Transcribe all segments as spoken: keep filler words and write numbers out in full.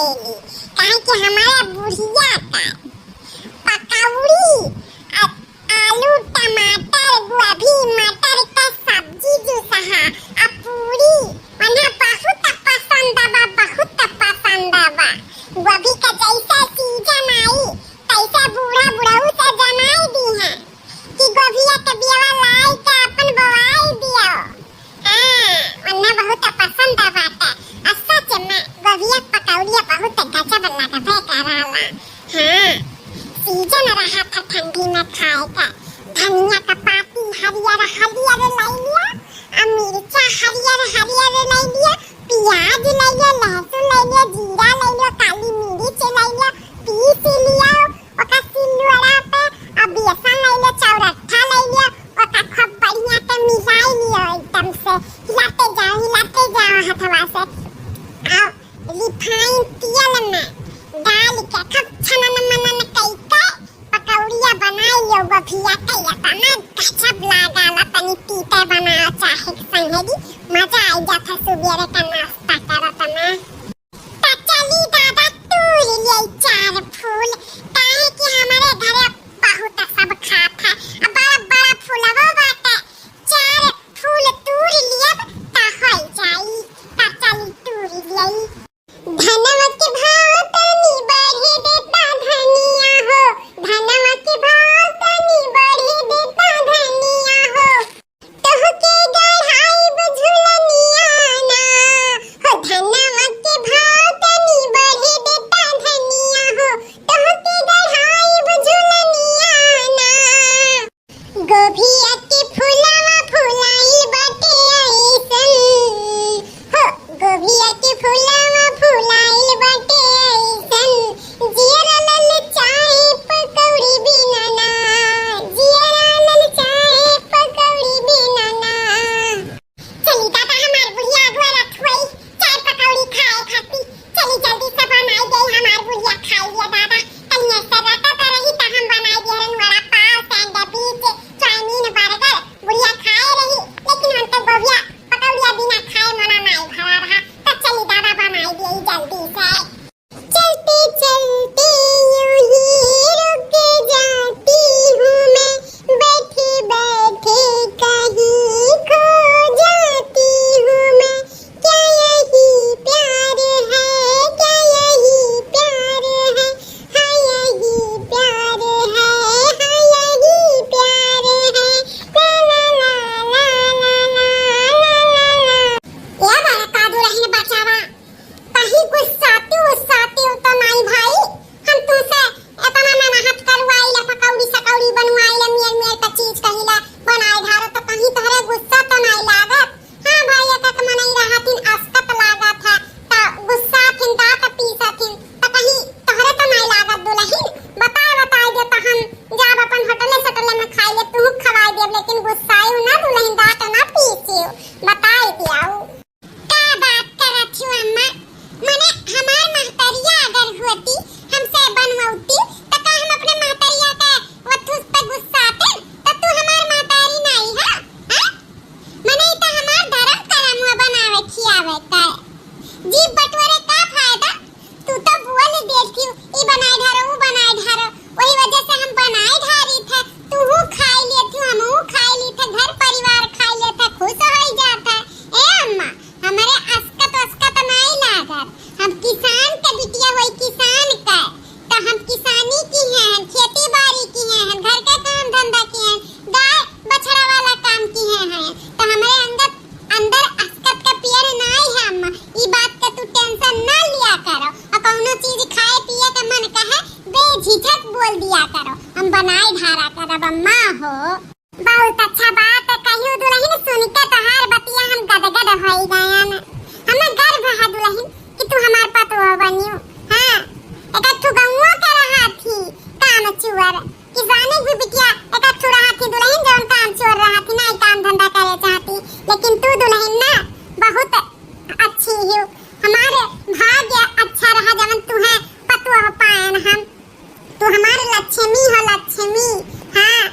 काहे कि हमारे बुढ़िया का पकौड़ी, आ-, आलू, टमाटर, गोभी, मटर का सब्जी जो सहा, आ पूरी, उन्हें बहुत पसंद बा, बहुत पसंद बा। गोभी का जैसे season आई, तैसे बूढ़ा बुढ़ऊ से जनाई दी हैं कि गोभिया के बियावा लाई के अपन बोआई दियो। हाँ, उन्हें बहुत पसंद बाटे। आ सच में गोभिया पकौड़िया बहुत गजब लगबे कराला। हाँ, season रहा था ठंडी में खाए का। धनिया का पाती हरियर हरियर लई लिया, आ मिर्चा हरियर हरियर लई लिया, प्याज लई लिया, लहसुन लई लिया, जीरा लई लिया, काली मिर्च लई लिया, पीस लिया, ओका सिलवड़ा पे अब बेसन लई ले, चौरट्ठा लई ले, ओका खूब बढ़िया से मिलाई लियो एकदम से, हिलाते जाओ, हिलाते जाओ हथवा से। और refine तेल में डाल के खूब छनन मनन कई के पकौड़िया बनाई लियो गोभिया के, इतना गजब लागेला। तनी तीते बनाओ चाहे संगे दी, मजा आई जाता सुबेरे का नाश्ता करत में। त चली दादा तूर ले चार फूल, काहे कि हमारे घरे बहुत सब खात है। अब बड़ा बड़ा फूलवो बाटे, चार फूल तूर लियब त होई जाई। त चली तूर ले। धनवा के भाव तनी बढ़े देता धनिया हो, धनवा के भाव तनी बढ़े देता धनिया हो। तोहके गढ़ाई बुझुलनिया ना, हो धनवा के भाव तनी बढ़े देता धनिया हो, तोहके गढ़ाई बुझुलनिया ना। गोभिया के फुलवा फुलाइल बाटे अइसन, हो गोभिया के फुलवा फुलाइल बाटे अइसन, जियरा ललचाए पकौड़ी बिना ना, जियरा ललचाए पकौड़ी बिना ना। चली दादा, हमार बुढ़िया अगुआ रथ हुई, चाय पकौड़ी खाए खाती। चली जल्दी से बनाई दे, हमार बुढ़िया खाई लिया दादा। तनिया से रटा तो रही त हम बनाई दे रहन वड़ा पाव, sandwich, चाउमीन, burger। बुढ़िया खाए रही, लेकिन हम तो गोभिया पकौड़िया बिना खाए मना नाई भरा रहा। तो चली दादा बनाई दे जल्दी से। चलते चलते यूं ही रुक जाती हूँ मैं, बैठे बैठे कहीं खो जाती हूँ मैं। क्या यही प्यार है, क्या यही प्यार है, हाँ यही प्यार है, हाँ यही प्यार है। ला ला ला ला ला ला ला ला ला। ए बड़का दुलहिन बचावा, कहीं गुस्साती उस्साती तो नाई भाई? हम तुमसे एतना मेहनत करवाइले, पकौड़ी सकौड़ी बनवाइले, मेर मेर का चीज कहिले बनाए ढारो, तो कहीं तोहरे गुस्सा तो नाई लागत? हाँ भाई, एक एक मनई रहथिन, अस्कत लागत है, तो गुस्साथिन, दाँत पीसथिन, तो कहीं तोहरे तो नाई लागत दुलहिन? बताए बताए दे, तो हम जाब अपन होटले सोटले में खाइले, तू खवाए देब, लेकिन गुस्सायू ना दुलहिन, दाँत ना पीसियो, बताए दियाऊ। का बात करत हियो अम्मा? मने हमार महतरिया अगर होती, हमसे बनवती, त का हम अपने महतरिया के वथुस पे गुस्साते? त तू हमार महतारी नाई है, हैं? मने ई त हमार धर्म करम हुआ बनावे खियावे का। जीभ बटोरे का फायदा? तू तो बोल देती, ई बनाए ढारो, ऊ बनाए ढारो, वही वजह से हम बनाए ढारी थे। तूहू खाई लेती, हमहू खाई ली थे, घर परिवार खाई लेते, खुश हो जाता। ए अम्मा, हमरे अस्कत अस्कत नाई लागत, हम किसान के बिटिया होई, किसान के, तो हम किसानी किहे हैं, खेती बाड़ी किहे हैं, घर के काम धंधा किहे हैं, गाय बछड़ा वाला काम किहे हैं, तो हमरे अंगत अंदर अस्कत का पियर नाई है अम्मा, ई बात का तू tension ना लिया करो। और कौनो चीज खाए पिए का मन कहे, बेझिझक बोल दिया करो, हम बनाए ढारा करब अम्मा हो। बहुत अच्छा बात कहियो दुलहिन, सुन के तोहार बतिया हम गदगद होई गयन। हमें गर्व है दुलहिन कि तू हमार पतोह बनियो। हाँ, एक ठो गौवा के रहा थी काम चुअर, किसानी भी बिटिया एक ठो रहा थी दुलहिन, जौन काम चोर रहा थी, नाई काम धंधा करे चाहती, लेकिन तू दुलहिन ना बहुत अच्छी हो। हमारे भाग्य अच्छा रहा जवन तुहे पतोह पायन हम। तू हमार लक्ष्मी हो, लक्ष्मी। हाँ,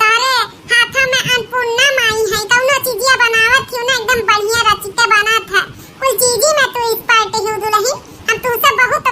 तोरे हाथों में अन्नपूर्णा माई है, कौनो चीजिया बनावत हियो ना, एकदम बढ़िया रचिते बनत है। कुल चीजी में तू expert हो दुलहिन, हम तुमसे बहुत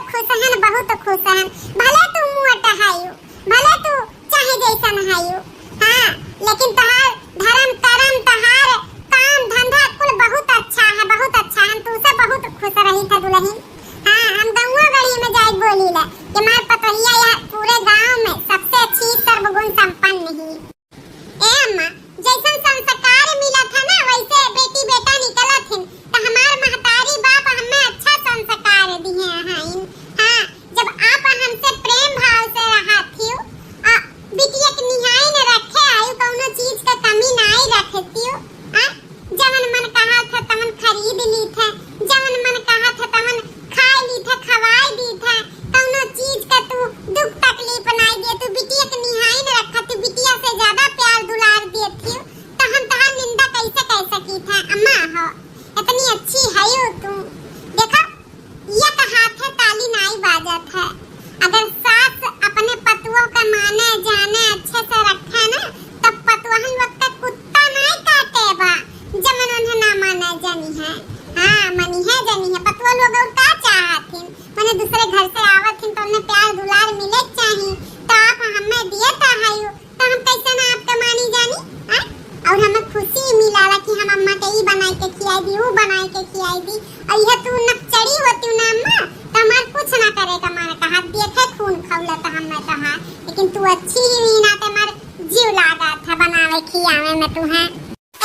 हमें दिए तो है यू, तो हम कैसे ना आपका मानी जानी, हाँ? और हमें खुशी मिलाला कि हम अम्मा के ई बनाए के खियाई दी, ऊ बनाए के खियाई दी, और यह तू नकचड़ी होती ना अम्मा, तो हमार कुछ ना करे का मन कहा, देखे खून खौला तो हमें तो, हाँ, लेकिन तू अच्छी ही नाते हमार जीव लागा था बनावे खियावे में तू, हाँ।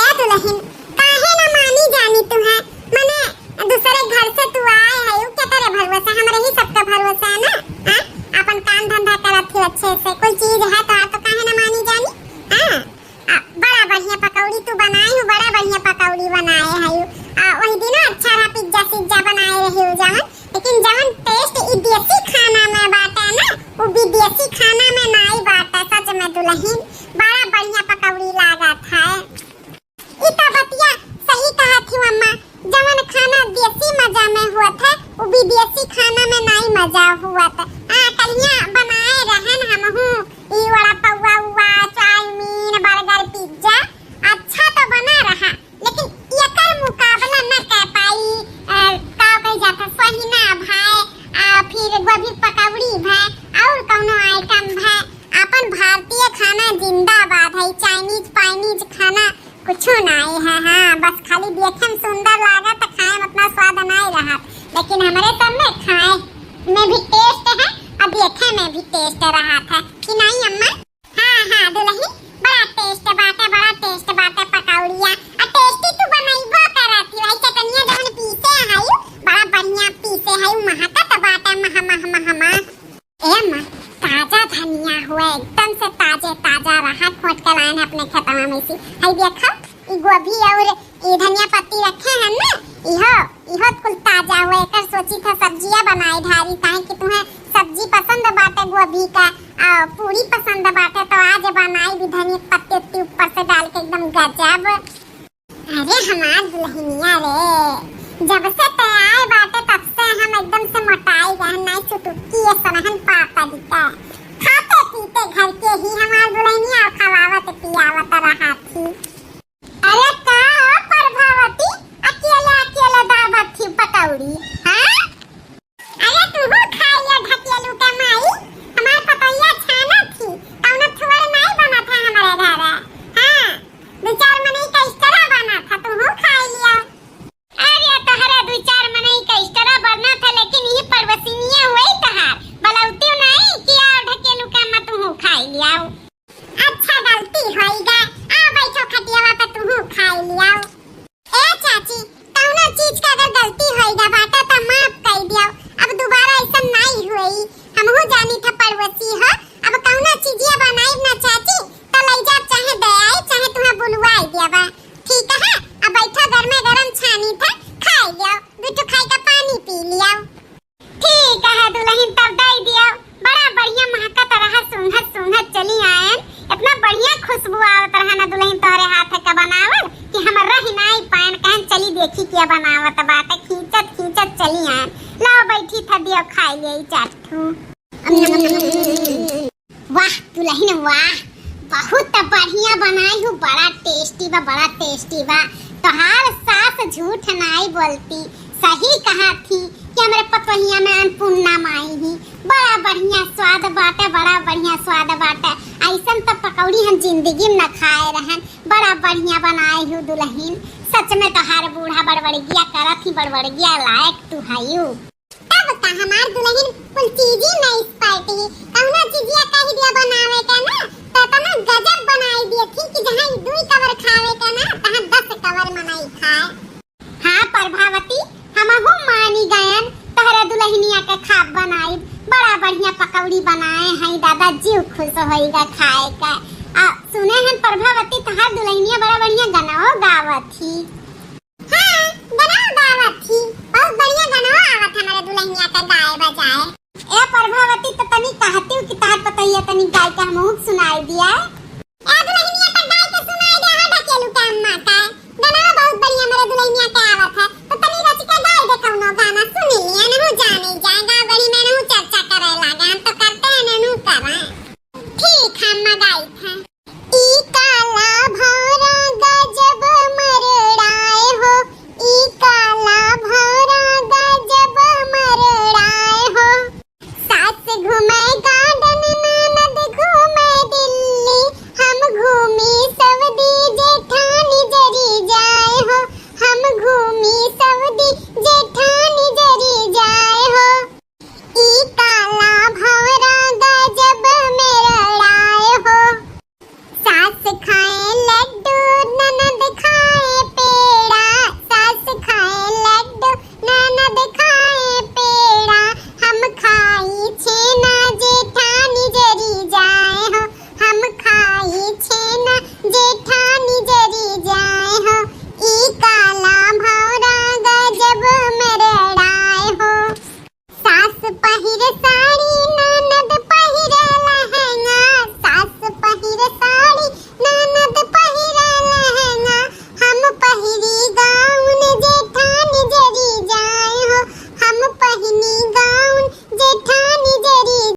ए दुलहिन, काहे ना मानी जानी तू है? मने दूसरे घर से तू आए है, उ के तोरे भरोसा, हमरे ही सबका भरोसा है ना? हाँ? अपन काम धंधा करत ही अच्छे से, कोई चीज है तो, तो काहे ना मानी जानी? हाँ? आ, बड़ा बढ़िया पकौड़ी तू बनाई हूँ, बड़ा बढ़िया पकौड़ी बनाए है यू। आ, वही दिनों अच्छा रहा, पिज्जा सिज्जा बनाए रही हूँ जवन, लेकिन जवन टेस्ट ई देसी खाना में बाटे ना, वो विदेशी खाना में नाई बाटे। सच में दुलहिन, बड़ा बढ़िया पकौड़ी लागत है। ई त बतिया सही कहत ही अम्मा, जवन खाना देसी मजा में हुअत है, उ विदेशी खाना में नाई मजा हुअत। आ, कलिया बनाए रहन हमहू, ई वड़ा पौवा उवा, चाउमीन, बर्गर, पिज्जा, अच्छा तो बना रहा, लेकिन एकर मुकाबला न कर पाई, अ, का कही जाता, सोहिना भाई, आ, फिर गोभी पकौड़ी भाई, और कौनो आइटम भाई, अपन भारतीय खाना जिंदाबाद है, चाइनीज पाइनीज खाना कुछो नाई है। हाँ, बस खाली देखे में सुंदर लागत, खाए में उतना स्वाद नाई रहत, लेकिन हमरे सब में खाए में भी टेस्ट है और देखे में भी टेस्ट रहत है कि नाई अम्मा? हाँ, हाँ, दुलहिन, बड़ा टेस्ट बाटे, बड़ा टेस्ट बाटे पकौड़िया। आ टेस्टी तू बनइबो करत ही, भाई चटनिया जवन पीसे है, बड़ा बढ़िया पीसे है, महकत बाटे, मह, मह, मह, मह। ए अम्मा, ताजा धनिया हुए, एकदम से ताजे ताजा रहा, खोट के लाइन है अपने खेतवा में से। हई देखो, ई गोभी और ई धनिया पत्ती रखे हैं ना, इहो, इहो कुल ताजा हुए। एकर सोची था सब्जिया बनाए ढारी, काहे कि तुम्हें सब्जी पसंद बाटे गोभी का, आ, पूरी पसंद बाटे, तो आज बनाई भी धनिया पत्ती उत्ती ऊपर से डाल के एकदम गजब। अरे हमार दुलहिनिया रे, जब से ते आए बाटे तब से हम एकदम से मोटाई गए, नाई चुटुक्की ये सनहन पापा दिता। खाते पीते घर के ही हमार दुलहिनिया खवावत पियावत रहा थी। अरे का हो प्रभावती, अकेले अकेले दाबत थी पकौड़ी, हाँ? अरे तूहू खाई लिया ढकेलू के माई, हमार पतोहिया छाना थी, कौनो थुअर नाई बना था हमारे घर। हाँ, दो चार मनई का extra बना था, तूहू खाई लिया। अरे तोहरे दो चार मनई का extra बना था, लेकिन ये परवसिनिया हुई तहार, बलौती नाई कि आओ ढकेलू के अम्मा तूहू खाई लिया। अच्छा गलती होई गा, आ बैठो खटियावा पे तूहू खाई लिया। ए चाची, कौनो चीज का अगर गलती होई गा बाटा त माफ कई दियो, अब दोबारा ऐसा नाई होई। हमहू जानी था पड़ोसी हो, अब कौनो चीजिया बनाई ना चाची, त लई जा चाहे दे आई, चाहे तुम्हें बुलवाई दिया बा। ठीक है, अब बैठो गरमे गरम छानी था, खाई लियो, बिट्टू खाई का पानी पी लियो। ठीक है दुलहिन, तब दे दियो। बड़ा बढ़िया महकत रहा, सूंघत सूंघत चली आयन। इतना बढ़िया खुशबू आवत रहा ना दुलहिन तोहरे हाथ का बनावल कि हम रह नाई पायन, कहन चली देखी क्या बनावत बाटे। खींचत खींचत चली आयन। लाओ बैठी था, दियो खाई ले चार ठू। वाह दुलहिन वाह, बहुत बढ़िया बनाई हूँ, बड़ा tasty बा, बड़ा tasty बा। तोहार सास झूठ नाई बोलती, सही कहा थी कि हमरे पतोहिया में अन्नपूर्णा माई ही। बड़ा बढ़िया स्वाद बाटे, बड़ा बढ़िया स्वाद बाटे। ऐसन त पकौड़ी हम जिंदगी में न खाए रहन। बड़ा बढ़िया बनाई हूँ दुलहिन, सच में तोहार बूढ़ा बड़बड़गिया करत ही, बड़बड़गिया लायक तू हयू। तब का हमार दुलहिन कुल चीजी में expert ही, कौनो चीजिया कही दिया बनावे के ना, तो इतना गजब बनाई दिए थी कि जहाँ ई दुई कवर खावे के ना, तहाँ दस कवर मनई खाए। हाँ प्रभावती, हमहू मानी गयन, तोहरे दुलहिनिया के खाब बनाई, बड़ा बढ़िया पकौड़ी बनाए हैं दादा, जीव खुश होइगा खाए का। आ सुने हैं प्रभावती, तोहार दुलहिनिया बड़ा बढ़िया गनवो गावत ही। हाँ, गनवा गावत थी। बहुत बढ़िया गनवा आवत हमारे दुलहिनिया का गाए बजाए। ए प्रभावती, त तनी कहती हूँ कि तहार पतोहिया तनी गाय के हमहू के सुनाई दिया।